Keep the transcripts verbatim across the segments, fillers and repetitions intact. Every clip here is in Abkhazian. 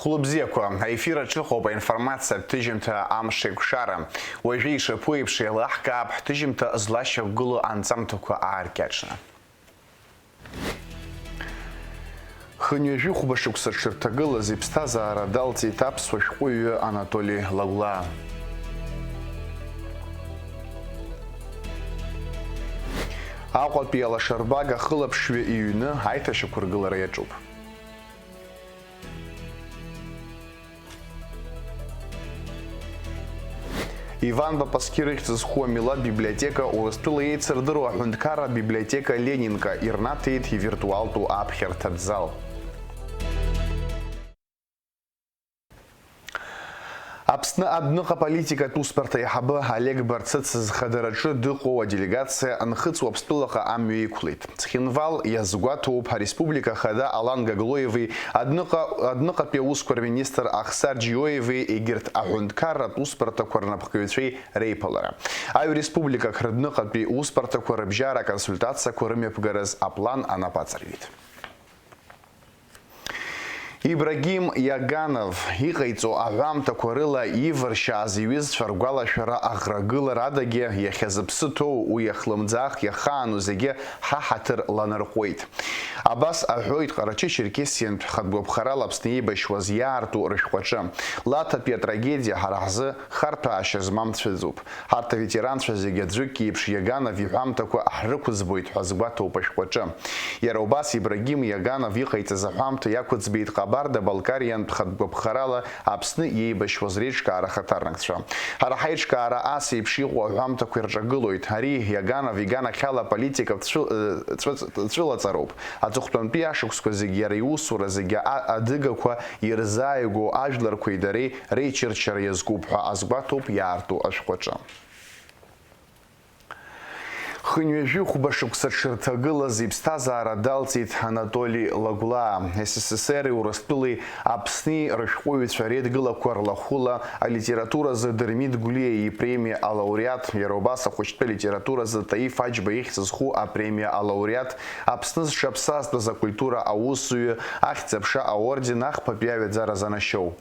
Хәлыбзиақәа, аефир аҿы ыҟоуп аинформациатә ҭыжьымҭа Амшеикәшара. Уажәы ишаԥу еиԥш еилаҳкаап ҳҭыжьымҭа злашьақәгылоу анҵамҭақәа ааркьаҿны. Хынҩажәи хәба шықәса дшырҭагылаз иԥсҭазаара далҵит аԥсуа шәҟәыҩҩы Анатоли Лагәлаа. Аҟәатәи алашарбага ахылаԥшҩы иҩны аиҭашьақәыргылара иаҿуп. Иван Бапаски рыхьӡ зху амилаҭ библиотека Урыстәыла еицырдыруа аҳәынҭқарра абиблиотека Ленинка ирнаҭеит ивиртуалтәу аԥхьарҭатә зал. Аԥсны адәныҟа политикатә усбарҭа аиҳабы Олег Барцыц зхадараҿы дыҟоу аделегациа Нхыҵ Уаԥстәылаҟа амҩа иқәлеит. Цхинвал иазгәаҭоуп ареспублика ахада Алан Гаглоеви адәныҟа-, адәныҟатәи аусқәа рминистр Ахсар Џьиоеви егьырҭ аҳәынҭқарратә усбарҭақәа рнапхгаҩцәеи реиԥылара. Аҩ республикак рыдәныҟатәи усбарҭақәа рыбжьара аконсультациақәа рымҩаԥгараз аплан анапы аҵарҩит. Ибрагим Иаганов иҟаиҵо аҳәамҭақәа рыла ивыршьааз иҩызцәа ргәалашәара аӷрагылара адагьы, иахьа зыԥсы ҭоу, уи иахлымӡаах иахаану зегьы ҳа ҳаҭыр ланарҟәуеит. Абас аҳәоит Ҟарачы-Черкесиантә хатә гәаԥхарала Аԥсны еибашьуаз иаарту рышәҟәаҿы. Лаҭатәи атрагедиа ҳара ҳзы харҭәаашьа змам цәыӡуп. Ҳарҭ аветеранцәа зегьы аӡәык иеиԥш Иаганов иҳәамҭақәа ҳрықәыӡбоит ҳәа азгәаҭоуп ашәҟәаҿы. Иара убас Ибрагим Иаганов иҟаиҵаз аҳәамҭа иақәыӡбеит Ҟабарда-Балкариантә хатә гәаԥхарала Аԥсны иеибашьуаз реиҿкаара ахаҭарнакцәа. Ҳара ҳаиҿкаара ас еиԥш иҟоу аҳәамҭақәа ирҿагылоит. Ари Иаганов иганахьала аполитикатә цәы-, цәы-, цәылаҵароуп. Аҵыхәтәантәи ашықәсқәа зегьы иара иусура зегьы а-, адыгақәа ирзааигәоу ажәларқәеи дареи реичырчара иазкуп ҳәа азгәаҭоуп иаарту ашәҟәаҿы. Хынҩажәи хәба шықәса дшырҭагылаз иԥсҭазаара далҵит Анатоли Лагәлаа. С С С Р-и Урыстәылеи Аԥсни рышәҟәыҩҩцәа реидгылақәа рлахәыла алитературазы Дырмит Гәлиа ипремиа алауреат, иара убас ахәыҷтәы литературазы Таиф Аџьба ихьӡ зху апремиа алауреат, Аԥсны зҽаԥсазтәыз акультура аусзуҩы, Ахьӡ-аԥша аорден, ахԥатәи аҩаӡара занашьоу.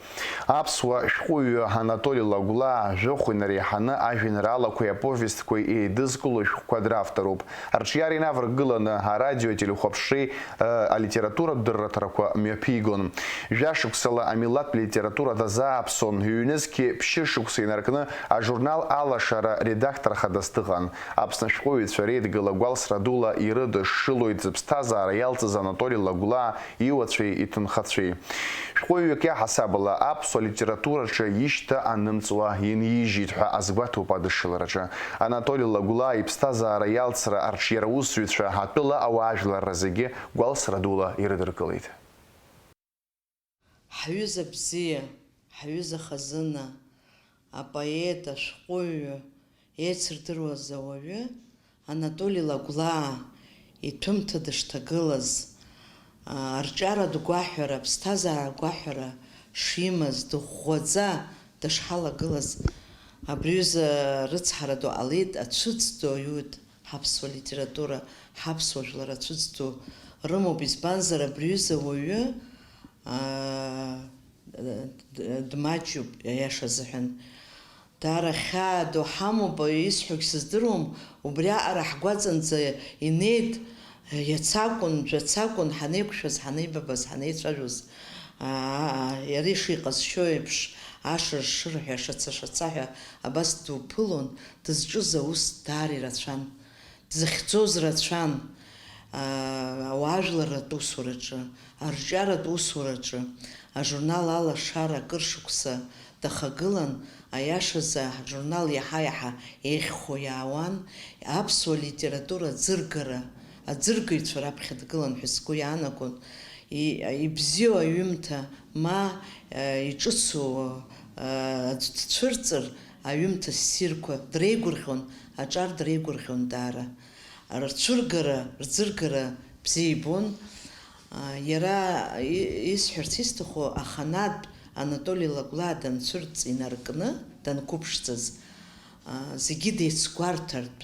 Аԥсуа шәҟәыҩҩы Анатоли Лагәлаа жәохә инареиҳаны ажәеинраалақәеи аповестқәеи еидызкыло шәҟәқәа дравторуп. Арҿиара инаваргыланы арадиои ателехәаԥшреи, э, алитературатә дырраҭарақәа мҩаԥигон. Жәашықәсала амилаҭтә литература дазааԥсон, ҩнызқьи ԥшьышықәса инаркны ажурнал Алашара редактор хадас дыҟан. Аԥсны ашәҟәыҩҩцәа реидгыла гәалсра дула ирыдышшылоит зыԥсҭазаара иалҵыз Анатоли Лагәлаа иуацәеи иҭынхацәеи. Шәҟәыҩҩык иаҳасабала аԥсуа литератураҿы ишьҭа анымҵуа инижьит ҳәа азгәаҭоуп адышшылараҿы. Анатоли Лагәлаа иԥсҭазаара иалҵра арҿиара усзуҩцәа, атәыла ауаажәларра зегьы гәалсра дула ирыдыркылеит. Ҳҩыза бзиа, ҳҩыза хазына, апоет, ашәҟәыҩҩы, еицырдыруаз ауаҩы Анатоли Лагәлаа иҭәымҭа дышҭагылаз, аа, арҿиаратә гәаҳәара, аԥсҭазаара гәаҳәара шимаз, дыӷәӷәаӡа дышҳалагылаз, абри аҩыза рыцҳара ду ҟалеит, ацәыӡ ду аҩуеит. Ҳаԥсуа литература, ҳаԥсуа жәлар ацәыӡ ду рымоуп, избанзар, абри аҩыза уаҩы, аа, д-, д-, дмаҷуп, аиаша азыҳәан. Даара хьаа ду ҳамоуп, исҳәогь сыздыруам, убриаҟара ҳгәаҵанӡа инеит, иац акәын, жәац акәын, ҳанеиқәшәаз, ҳанеибабаз, ҳанеицәажәоз. Аа, иара ишиҟазшьо еиԥш, ашыршырҳәа, шаца-шацаҳәа абас дуԥылон, дызҿыз аус даара ирацәан. Дзыхьӡоз рацәан, аа, ауаажәларратә усураҿы, арҿиаратә усураҿы, ажурнал Алашара акыр шықәса дахагылан, аиашазы, ҳжурнал иаҳа-иаҳа еиӷьхо иаауан, аԥсуа литература аӡыргара, аӡыргаҩцәа раԥхьа дгылан ҳәа сгәы иаанагон, и-, ибзиоу аҩымҭа, ма, э, иҿыцу, э, аӡә дцәырҵыр, аҩымҭа ссирқәа дреигәырӷьон, аҿар дреигәырӷьон даара. Рцәыргара, рӡыргара бзиа ибон. А, иара и-, исҳәарц исҭаху, аханатә Анатоли Лагәлаа данцәырҵ инаркны данқәыԥшӡаз, а, зегьы деицгәарҭартә,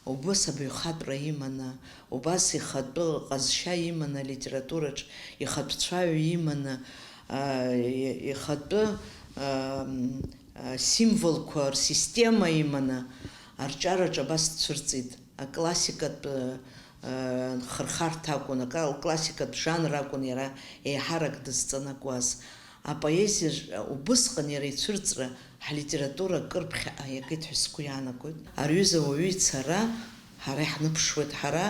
убас абаҩхатәра иманы, убас ихатәы ҟазшьа иманы алитератураҿ, ихатә цәаҩа иманы, а, и-, ихатәы, ам, а, символқәа рсистема иманы арҿиараҿы абас дцәырҵит. Аклассикатә, а, нхырхарҭа акәын, ака-, аклассикатә жанр акәын иара еиҳарак дызҵанакуаз. Апоезиа ж-, убысҟан иара ицәырҵра ҳлитература акыр ԥхьаҟа иагеит ҳәа сгәы иаанагоит. Ари аҩыза ауаҩы ицара ҳара иаҳныԥшуеит, ҳара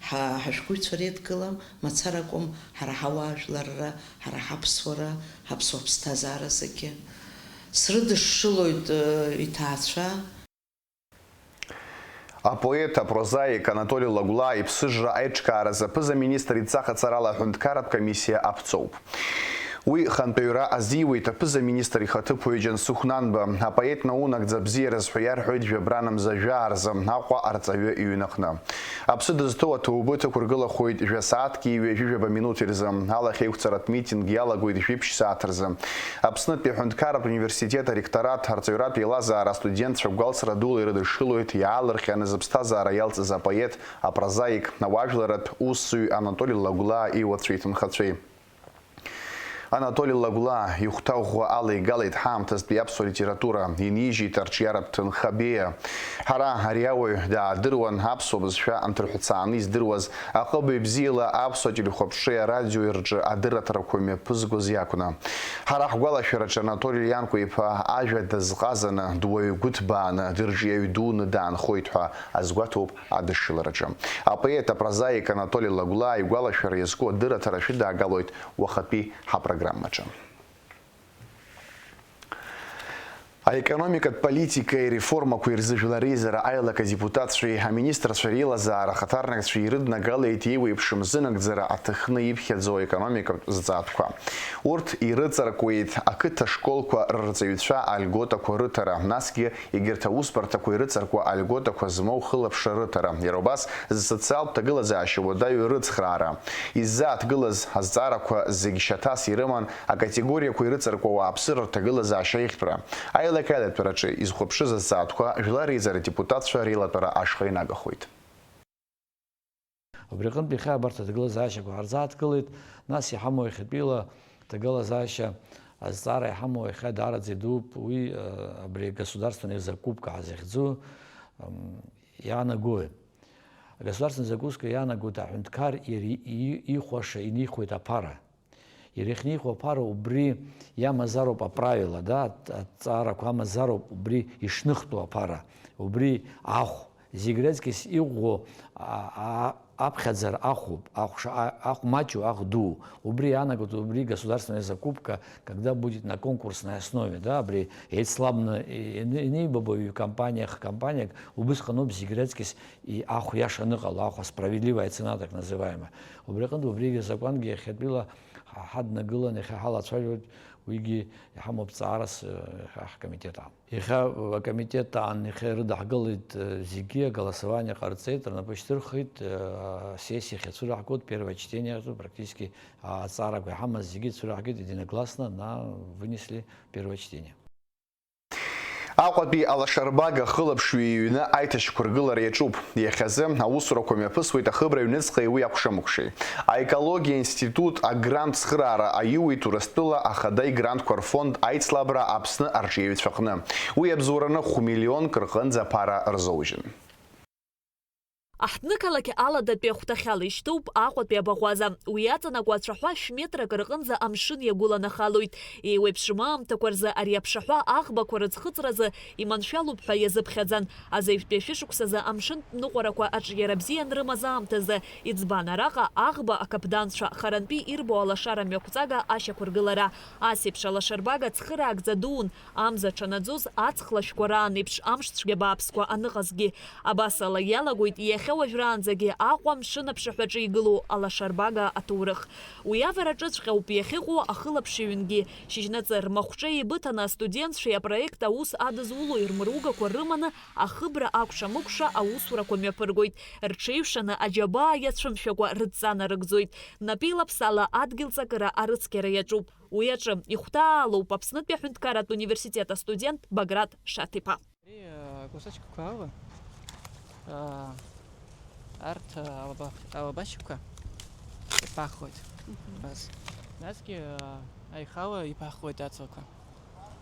ҳа-, ҳашәҟәыҩҩцәа реидгыла мацара акәым, ҳара ҳауаажәларра, ҳара ҳаԥсуара, ҳаԥсуа ԥсҭазаара зегьы. Срыдышшылоит, э, иҭаацәа. Апоет, апрозаик Анатоли Лагәлаа иԥсыжра аиҿкааразы аԥыза-министр идҵа ҟаҵарала аҳәынҭқарратә комиссиа аԥҵоуп. Уи хантәаҩра азиуеит аԥыза-министр ихаҭыԥуаҩ Џьансыхә Нанба, апоет наунагӡа бзиараз ҳәа иарҳәоит жәабранамза жәаа рзы Аҟәа арҵаҩы иҩнаҟны. Аԥсы дызҭоу аҭоубыҭ ықәыргылахоит жәа сааҭки ҩажәи жәаба минуҭи рзы. Алахьеиқәҵаратә митинг иалагоит жәиԥшь сааҭ рзы. Аԥснытәи аҳәынҭқарратә университет аректорат арҵаҩратә еилазаара астудентцәа гәалсра дула ирыдышшылоит иаалырҟьаны зыԥсҭазаара иалҵыз апоет, апрозаик, ауаажәларратә усзуҩ Анатоли Лагәлаа иуацәеи иҭынхацәеи. Анатоли Лагәлаа ихәҭа ӷәӷәа алеигалеит ҳаамҭазтәи аԥсуа литература, инижьит арҿиаратә ҭынха беиа. Ҳара ари ауаҩ даадыруан аԥсуа бызшәа анҭырҳәцааны издыруаз, аҟыбаҩ бзиала аԥсуа телехәаԥшреи арадиои рҿы адырраҭарақәа мҩаԥызгоз иакәны. Ҳара ҳгәалашәараҿы Анатоли Лианқәа-иԥа ажәа дазҟазаны, дуаҩ гәыҭбааны, дырҿиаҩ дуны даанхоит ҳәа азгәаҭоуп адышшылараҿы. Апоет, апрозаик Анатоли Лагәлаа игәалашәара иазку адырраҭара шәыдаагалоит уахатәи ҳапрограммаҿы. Аекономикатә политикеи ареформақәеи рзы Жәлар Реизара аилак адепутатцәеи аминистрцәа реилазаара ахаҭарнакцәеи ирыднагалеит еиуеиԥшым зынагӡара аҭыхны иԥхьаӡоу аекономикатә зҵаатәқәа. Урҭ ирыҵаркуеит ақыҭа школқәа рырҵаҩцәа альготақәа рыҭара, насгьы егьырҭ аусбарҭақәа ирыҵаркуа альготақәа змоу хылаԥшра рыҭара, иара убас зсоциалтә ҭагылазаашьа уадаҩу рыцхраара. Иззааҭгылаз азҵаарақәа зегь шьаҭас ирыман акатегориақәа ирыҵаркуа ауааԥсыра рҭагылазаашьа аиӷьтәра. Аилак-аилатәараҿы изхәаԥшыз азҵаатәқәа Жәлар Реизара адепутатцәа реилатәара ашҟа инагахоит. Убри аҟынтә иахьа абарҭ аҭагылазаашьақәа ҳарзааҭгылеит, нас иҳамоу иахьатәиала аҭагылазаашьа азҵаара иҳамоу иахьа даараӡа идууп, уи, э, абри агосударственный закупка ҳазыхьӡу, м, иаанагои? Агосударственный закупка иаанагоит аҳәынҭқар ири-, и-, ихәаша инихуеит аԥара. Иара иахьнихуа аԥара убри иамазароуп аправила, да, аҭ-, аҭҵаарақәа амазароуп убри ишныхтәу аԥара, убри ахә, зегь раҵкьыс иӷәӷәоу, а, а, аԥхьаӡара ахәуп, ахә ша-, а-, ахә маҷу, ахә дуу. Убри иаанагоит убри государственная закупка, когда будет на конкурсной основе, да, абри еицлабны и-, ини-, инеибабо ҩ-компаниа, х-компаниак, убысҟаноуп зегь раҵкьыс и-, ахә иаша аныҟало, ахә, справедливая цена, так называемая. Убри аҟынтә убригьы азакәангьы иахьатәила ҳа-, ҳаднагылан, иахьа ҳалацәажәоит, уигьы иҳамоуп ҵаарас, э, ҳа-, ҳкомитет аан. Иахьа акомитет аан, иахьа ирыдаҳгылеит, э, зегьы аголосование ҟарҵеит, рнапы шьҭырхит, э, асессиа ахь ацәыраҳгоит, первое чтение азы, практически, а, аҵаарақәа иҳамаз зегьы цәыраҳгеит единогласно, на вынесли первое чтение. Аҟәатәи алашарбага хылаԥшҩы иҩны аиҭашьақәыргылара иаҿуп. Иахьазы аусурақәа мҩаԥысуеит ахыбра аҩныҵҟеи уи акәша-мыкәшеи. Аекологиа институт агрант цхыраара аиуит Урыстәыла ахада игрантқәа рфонд аицлабра Аԥсны арҿиаҩцәа аҟны. Уи абзоураны хә-миллионк рҟынӡа аԥара рзоужьын. Аҳҭнықалақь аладатәи ахәҭахьала ишьҭоуп Аҟәатәи абаӷәаза. Уи аҵанакуа ацәаҳәа шә-метрак рҟынӡа амшын иагәыланахалоит. Еиуеиԥшым аамҭақәа рзы ари аԥшаҳәа аӷбақәа рыӡхыҵразы иманшәалоуп ҳәа иазыԥхьаӡан. Азаҩтәи ашәышықәсазы амшынтә ныҟәарақәа аҿиара бзиа анрымаз аамҭазы, иӡбан араҟа аӷба акаԥданцәа харантәи ирбо алашара мҩақәҵага ашьақәыргылара. Ас еиԥш алашарбага цхыраагӡа дуун, амза аҽанаӡоз аҵх лашәқәа раан еиԥш амшцәгьа бааԥсқәа аныҟазгьы. Абасала иалагоит иахьа уажәраанӡагьы Аҟәа амшын аԥшаҳәаҿы игылоу алашарбага аҭоурых. Уи авараҿыҵәҟьа ауп иахьыҟоу ахылаԥшҩынгьы. Шьыжьнаҵы рмахәҿа еибыҭаны астудентцәеи апроект аус адызулои рмыругақәа рыманы ахыбра акәша-мыкәша аусурақәа мҩаԥыргоит. Рҽеиҩшаны аџьабаа иацәымшәакәа рыдҵа нарыгӡоит. Напеилаԥсала адгьыл ҵакыра арыцқьара иаҿуп. Уи аҿы ихәҭаалоуп Аԥснытәи аҳәынҭқарратә университет астудент Баграт Шаҭ-иԥа. Ари, а, кусачкқәа ала, а, арҭ, а, алаба-, алабашьақәа ирԥахуеит. Мгм. Абас. Насгьы, аа, аихала иԥаҳҟоит аҵлақәа.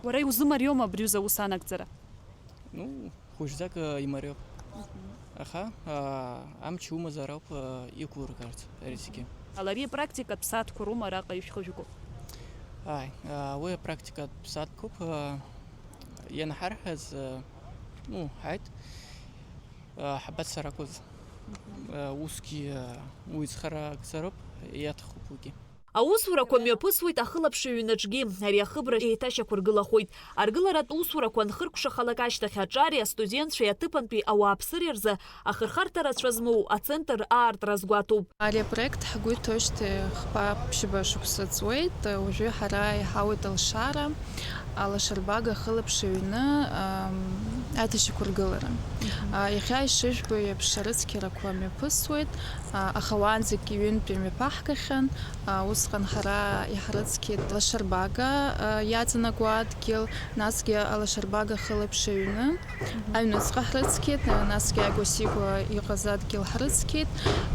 Уара иузымариоума абри аҩыза аус анагӡара? Ну, хәыҷӡак, аа, имариоуп. Аха, аа, амч умазар ауп, аа, иқәургарц ари зегьы. Ала ари апрактикатә сааҭқәа роума араҟа ишәхыжәго? Ааи, аа, уи апрактикатә сааҭқәоуп, аа, ианҳарҳәаз, аа, ну, ҳаит, аа, ҳабацаракәыз. Аа, усгьы, аа, уи зхара акзароуп, иаҭахуп уигьы. Аусурақәа мҩаԥысуеит ахылаԥшҩы ҩнаҿгьы. Ари ахыбра еиҭашьақәыргылахоит. Аргыларатә усурақәа анхыркәшахалак ашьҭахь аҿари астудентцәеи аҭыԥантәи ауааԥсыреи рзы ахырхарҭа рацәа змоу ацентр аартра азгәаҭоуп. Ари апроект ҳгәы иҭоушьҭеи хԥа-ԥшьба шықәса ҵуеит. Уажәы ҳара иҳауеит алшара, алашарбага ахылаԥшҩы аҩны, ам, аҭашьақәыргылара. А, иахьа ишыжәбо еиԥш, арыцқьарақәа мҩаԥысуеит, а, аха уаанӡагь ҩынтә имҩаԥаҳгахьан. А, усҟан ҳара иҳрыцқьеит лашарбага, а, иаҵанакуа адгьыл, насгьы алашарбага ахылаԥшҩы аҩны. Аҩныҵҟа ҳрыцқьеит, а, насгьы ааигәа-сигәа иҟаз адгьыл ҳрыцқьеит.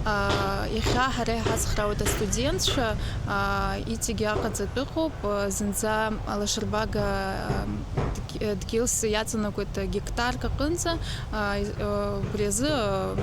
А, иахьа ҳара иҳацхраауеит астудентцәа, а, иҵегьы аҟаҵатәы ыҟоуп, а, зынӡа алашарбага, а, дг-, дгьылс иаҵанакуеит гектарк аҟынӡа, а, из-, а, убри азы, а,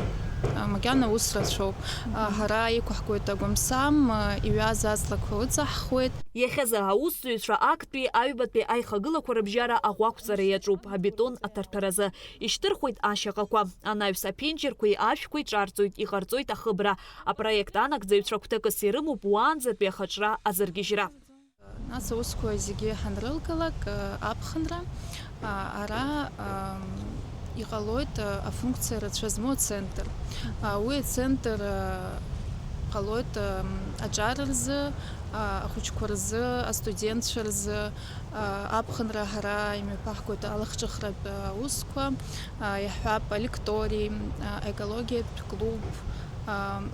макьана ус рацәоуп. А, ҳара иқәаҳгоит агәамсам, а, иҩаз аҵлақәа ыҵаҳхуеит. Иахьазы аусзуҩцәа актәи аҩбатәи аихагылақәа рыбжьара аӷәақәҵара иаҿуп, абетон аҭарҭаразы. Ишьҭырхуеит ашьаҟақәа. Анаҩс аԥенџьырқәеи ашәқәеи ҿарҵоит, иҟарҵоит ахыбра. Апроект анагӡаҩцәа гәҭакыс ирымоуп уаанӡатәи ахаҿра азыргьежьра. Нас аусқәа зегьы ҳанрылгалак, аԥхынра, ара, ам, иҟалоит, афункциа рацәа змоу ацентр. Уи ацентр, ҟалоит, ам, аҿар рзы, ахәыҷқәа рзы, астудентцәа рзы, аԥхынра ҳара имҩаԥаҳгоит алахҿыхратә аусқәа, иаҳҳәап, алекторий, аекологиатә клуб,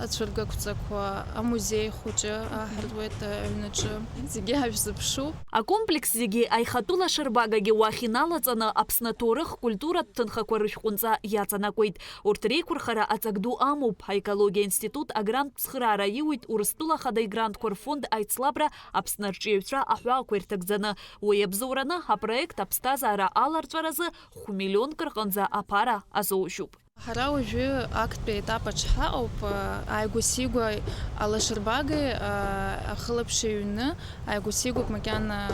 ацәыргақәҵақәа, амузеи хәыҷы аҳартуеит аҩнаҿы. Зегьы ҳашәзыԥшуп. Акомплекс зегьы, аихатәы лашарбагагьы уахь иналаҵаны, Аԥсны аҭоурых, культуратә ҭынхақәа рышәҟәынҵа иаҵанакуеит. Урҭ реиқәырхара аҵак ду амоуп. Аекологиа институт агранттә цхыраара иуит Урыстәыла Ахада игрантқәа рфонд аицлабра Аԥсны арҿиаҩцәа аҳәаақәа ирҭагӡаны. Уи иабзоураны апроект аԥсҭазаара аларҵәаразы хә-миллионк рҟынӡа аԥара азоужьуп. Ҳара уажәы актәи аетап аҿы ҳаҟоуп. Ааигәа-сигәа алашарбагеи ахылаԥшҩы аҩны ааигәа-сигәоуп макьана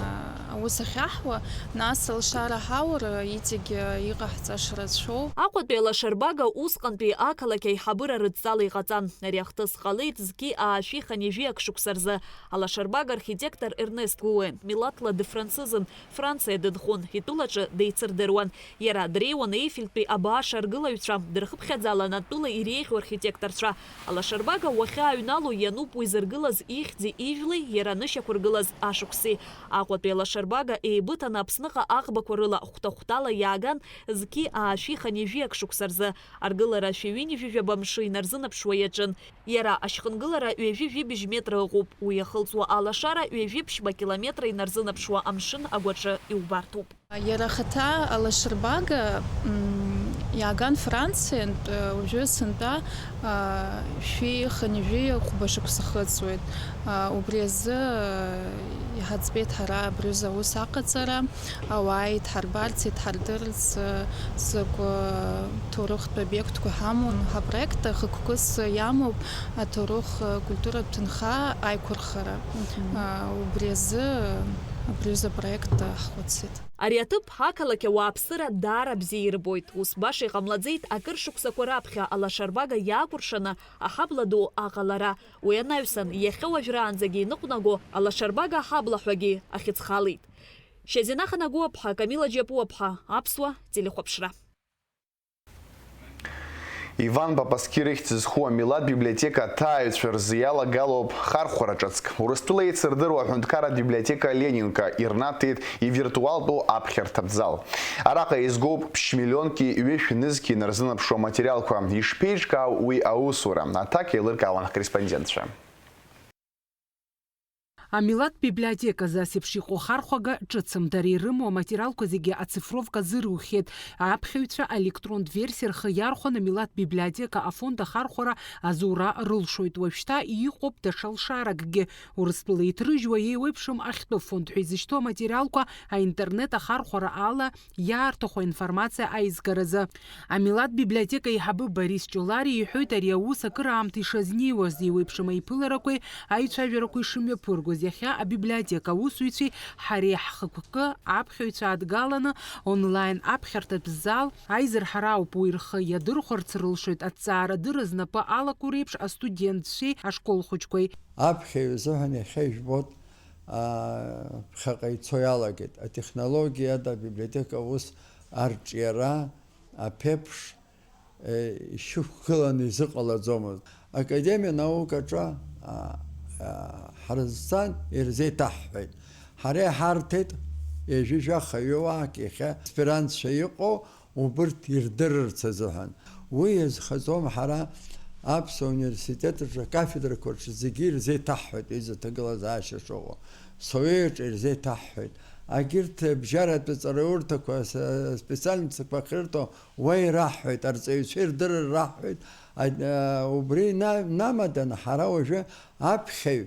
аус ахьаҳуа, нас алшара ҳаур, иҵегь иҟаҳҵаша рацәоуп. Аҟәатәи алашарбага усҟантәи ақалақь аиҳабыра рыдҵала иҟаҵан. Ари ахҭыс ҟалеит зқьи аашәи хынҩажәи ак шықәса рзы. Алашарбага архитектор Ернест Гуен, милаҭла дыфранцызын, Франциа дынхон, итәылаҿы деицырдыруан. Иара дреиуан Еифельтәи абааш аргылаҩцәа, дырхыԥхьаӡалан атәыла иреиӷьу архитекторцәа. Алашарбага уахьааҩнало иануп уи зыргылаз ихьӡи ижәлеи иара анышьақәыргылаз ашықәси. Аҟәатәи алашарбага еибыҭаны Аԥсныҟа аӷбақәа рыла хәҭа-хәҭала иааган, зқьи аашәи хынҩажәи ак шықәса рзы. Аргылара шәи ҩынҩажәи жәаба мшы инарзынаԥшуа иаҿын. Иара ашьхынгылара ҩажәи жәибжь метра ыҟоуп, уи иахылҵуа алашара ҩажәи ԥшьба километра инарзынаԥшуа амшын агәаҿы иубарҭоуп. Иара ахаҭа алашарбага, м, иааган Франциантә, уажәы сынтәа, а, шәи хынҩажәи хәба шықәса хыҵуеит. А, убри азы, а, иҳаӡбеит ҳара абри азы аус аҟаҵара, ауаа идҳарбарц, идҳардырырц, а, закә, а, ҭоурыхтә обиектқәа ҳамоу. Ҳапроект хықәкыс иамоуп аҭоурых, а, культуратә ҭынха аиқәырхара. Мгм. А, убри азы, абри азы апроект ҳхәыцит. Ари аҭыԥ ақалақь ауааԥсыра даара бзиа ирбоит. Ус баша иҟамлаӡеит акыр шықәсақәа раԥхьа алашарбага иаакәыршаны аҳабла ду аҟалара. Уи анаҩсан, иахьа уажәраанӡагьы иныҟәнаго алашарбага аҳабла ҳәагьы ахьыӡхалеит. Шьазина Ханагәыаԥҳа, Камила Џьапуаԥҳа, Аԥсуа телехәаԥшра. Иван Папасқьи рыхьӡ зху амилаҭ библиотека аҭааҩцәа рзы иалагалоуп хархәара ҿыцк. Урыстәыла еицырдыруа аҳәынҭқарратә библиотека Ленинка ирнаҭеит ивиртуалтәу аԥхьарҭатә зал. Араҟа еизгоуп ԥшь-миллионки ҩышә нызқьи инарзынаԥшуа аматериалқәа. Ишԥеиҿкаау уи аусура? Аҭак еилыркаауан ҳкорреспондентцәа. Амилаҭ библиотеказы ас еиԥш иҟоу ахархәага ҿыцым. Дара ирымоу аматериалқәа зегьы ацифровка азырухьеит. Аԥхьаҩцәа аелектронтә версиа рхы иархәаны амилаҭ библиотека афонд ахархәара азура рылшоит. Уажәшьҭа иҟоуп даҽа лшаракгьы. Урыстәыла иҭрыжьуа еиуеиԥшым ахьтәы фонд ҳәа изышьҭоу аматериалқәа аинтернет ахархәара ала иаарҭаху аинформациа аизгаразы. Амилаҭ библиотека аиҳабы Борис Ҷолари иҳәоит ари аус акыраамҭа ишазнеиуаз, еиуеиԥшым аиԥыларақәеи аицәажәарақәеи шымҩаԥыргоз. Иахьа абиблиотека аусзуҩцәеи ҳареи ҳхықәкы аԥхьаҩцәа адгаланы онлайн аԥхьарҭатә зал аизырҳара ауп, уи рхы иадырхәарц рылшоит аҭҵаара дырыз напы алаку реиԥш астудентцәеи ашкол хәыҷқәеи. Аԥхьаҩ изыҳәан иахьа ижәбоит, аа, ԥхьаҟа ицо иалагеит. Атехнологиа ада абиблиотека аус арҿиара аԥеиԥш, е, ишьақәгыланы изыҟалаӡомызт. Академиа наукаҿы, а, а, ҳрызцан ирзеиҭаҳҳәеит. Ҳара иҳарҭеит ҩажәи жәаха ҩыуаак иахьа аспирантцәа иҟоу, убырҭ ирдырырц азыҳәан. Уи иазхаҵом ҳара аԥсуа университет аҿы акафедрақәа рҿы зегьы ирзеиҭаҳҳәеит, ҩыза ҭагылазаашьа шыҟоу. Соеи аҿы ирзеиҭаҳҳәеит. Агьырҭ абжьаратәи аҵараиурҭақәа, с-, специальностқәа ахьырҭо уа ираҳҳәеит, арҵаҩцәа ирдырыр раҳҳәеит. А, а, убри на-, намаданы ҳара уажәы аԥхьаҩ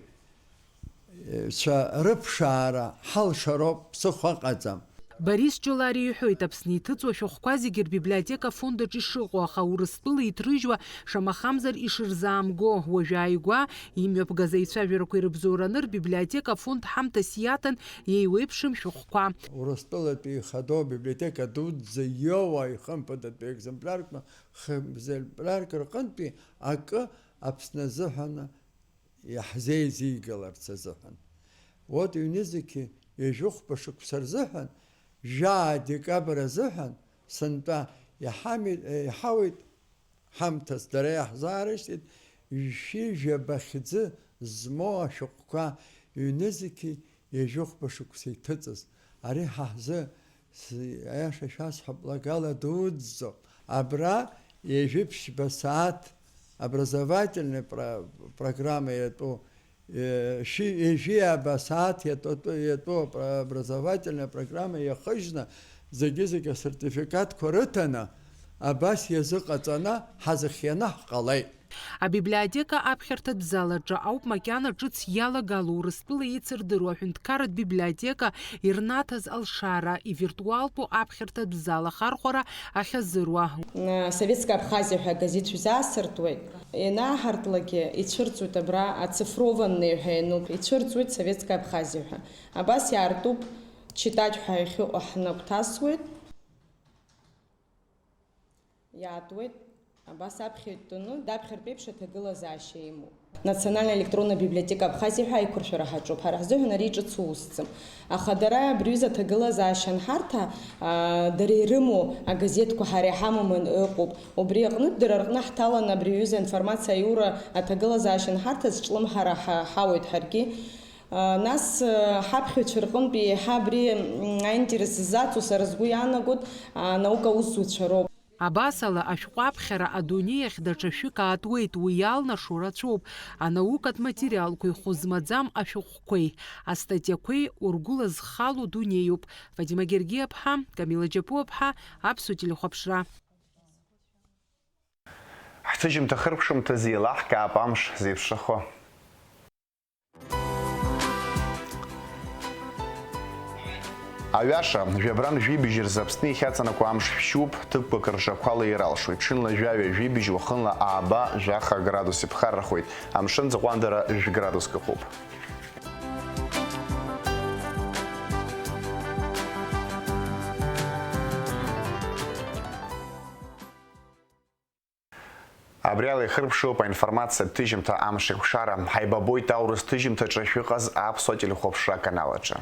цәа рыԥшаара ҳалшароуп, ԥсыхәа ыҟаӡам. Борис Ҷолари иҳәоит, Аԥсны иҭыҵуа ашәҟәқәа зегьы рбиблиотека афонд аҿы ишыҟоу, аха Урыстәыла иҭрыжьуа шамахамзар ишырзаамго, уажәы ааигәа имҩаԥгаз аицәажәарақәа ирыбзоураны рбиблиотека афонд ҳамҭас иаҭан еиуеиԥшым шәҟәқәа. Урыстәылатәи ихадоу абиблиотека дуӡӡа иоуа ихымԥадатәи екземплиарқәа, хы-, екземплиарк рҟынтәи акы Аԥсны азыҳәан иаҳзеизигаларц азыҳәан. Вот ҩнызқьи ҩажәихәба шықәса рзыҳәан, жәаа декабр азыҳәан, сынтәа иҳами-, иҳауеит ҳамҭас, дара иаҳзаарышьҭит, шәи жәаба хьӡы змоу ашәҟәқәа ҩнызқьи ҩажәихәба шықәса иҭыҵыз. Ари ҳа ҳзы, с-, аиаша шәасҳәап, лагала дуӡӡоуп. Абра ҩажәи ԥшьба сааҭ образовательный про-, программа иатәу, э, шәи-, ҩажәи ааба сааҭ иатәу, иатәу про-, образовательная программа иахыжьны, зегьы-зегьы асертификатқәа рыҭаны, абас иазыҟаҵаны ҳазыхианы ҳҟалеит. Абиблиотека аԥхьарҭатә зал аҿы ауп макьана ҿыц иалагало Урыстәыла еицырдыруа аҳәынҭқарратә библиотека ирнаҭаз алшара, ивиртуалтәу аԥхьарҭатә зал ахархәара ахьазыруа. Советская Абхазия ҳәа агазеҭ шәзаасыртуеит. Ианааҳартлакгьы ицәырҵуеит абра, оцифрованный ҳәа иануп, ицәырҵуеит Советская Абхазия ҳәа. Абас иаартуп, читать ҳәа иахьыҟоу ҳнагәҭасуеит. Иаатуеит, абас аԥхьаҩ дтәаны, даԥхьартә еиԥш аҭагылазаашьа имоуп. Национальная электронная библиотека Абхазии ҳәа аиқәыршәара ҳаҿуп. Ҳара ҳзыҳәан ари ҿыц усӡам. Аха дара абри аҩыза аҭагылазаашьа анҳарҭа, аа, дара ирымоу агазеҭқәа ҳара иҳамамын ыҟоуп. Убри аҟнытә дара рҟны ҳҭаланы абри аҩыза аинформациа аиура аҭагылазаашьа анҳарҭаз ҿлымҳара ҳа-, ҳауеит ҳаргьы. Нас, ҳаԥхьаҩцәа рҟынтәи еиҳа абри, м, аинтерес ззаҵоу сара сгәы иаанагоит, анаука аусзуҩцәа роуп. Абасала, ашәҟәы аԥхьара адунеи ахь даҽа шәык аатуеит, уи иалнашо рацәоуп, анаукатә материалқәеи хәы змаӡам ашәҟәқәеи, астатиақәеи ургәылазхало дунеиуп. Фатима Гергиаԥҳа, Камила Џьапуаԥҳа, Аԥсуа телехәаԥшра. Ҳҭыжьымҭа хыркәшамҭазы еилаҳкаап амш зеиԥшрахо. Аҩаша, жәабран жәибжь рзы Аԥсны иахьаҵанакуа амш шәшьуп, ҭыԥқәак ржақәа леир алшоит, ҽынла жәаҩа-жәибжь, уахынла ааба-жәаха градус иԥхаррахоит, амшын ӡҟәандара жәградуск ыҟоуп. Абри ала ихыркәшоуп аинформациатә ҭыжьымҭа амш еиқәшара. Ҳаибабоит аурыс ҭыжьымҭаҿы шәыҟаз аԥсуа телехәаԥшра аканал аҿы.